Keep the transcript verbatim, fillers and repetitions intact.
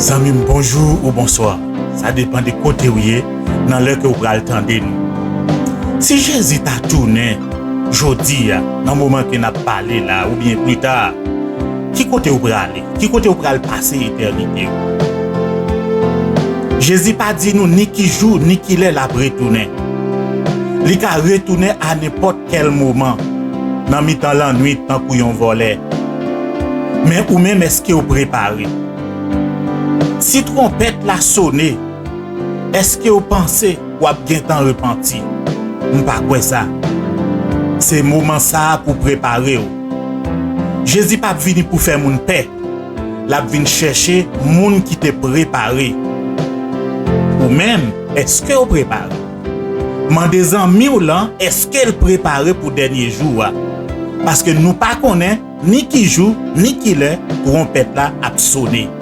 Zanmi m, bonjou ou bonswa. Sa depann de kote w ye, nan lè ke w pral tande nou. Si Jezi ta tounen jodi a, nan moman ke n ap pale la, oubyen pli ta, ki kote w prale? Ki kote w pral pase etènite w? Jezi pa di nou ni ki jou, ni ki lè l ap retounen. Li ka retounen a nenpòt kèl moman, nan mitan lannwit tankou yon vòlè. Men ou menm, èske w prepare? Si twonpèt la sone, èske w panse w ap gentan repanti? M pa kwè sa. Se moman sa a pou w prepare w. Jezi p ap vini pou fè moun pè. L ap vin chèche moun ki te prepare. Ou menm, èske w prepare? Mande zanmi w lan, èske l prepare pou dènye jou a? Paske nou pa konnen ni ki jou, ni ki lè twonpèt la ap sone.